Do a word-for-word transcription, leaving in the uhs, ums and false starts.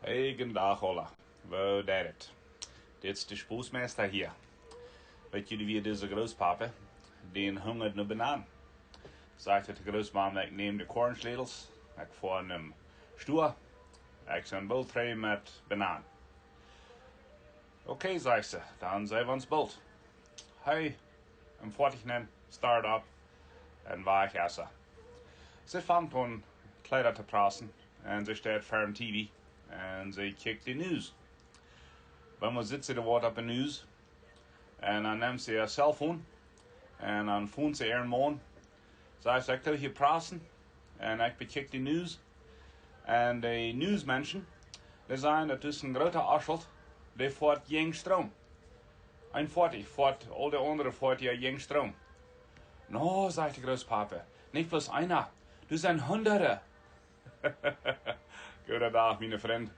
Eajen Dach aula. Woo jeit et? Dit es de Spoosmeista hia. Weet jie, woo dise Grootpapa, dän hungat no Bananen. Sajcht de Grootmame: "Ekj näm de Kornschlätels, ekj foa nom Stua, ekj sie boolt trigj met Bananen." "Okay," sajcht see, "dan seen wie ons boolt." Hee em Foatich nenn, start opp, un wajch es see. See fangt aun Kjleeda to prassen, un see steit ver een T V, un see kjikjt de News. Bie mie sitt see doa waut opp de News, un dan nemt see äa Cellphone, un dan phont see äaren Maun. Sajcht see: "Ekj doo hia prassen, un ekj bekjikj de News. Un de Newsmenschen, dee sajen, daut es een groota Oschelt, dee foat jäajen Stroom. Een Foatich foat, aul de aundre foat hia jäajen Stroom." "No," sajcht de Grootpapa, "nich bloos eena, doa sent hundade." Gooden Dach, miene Frind.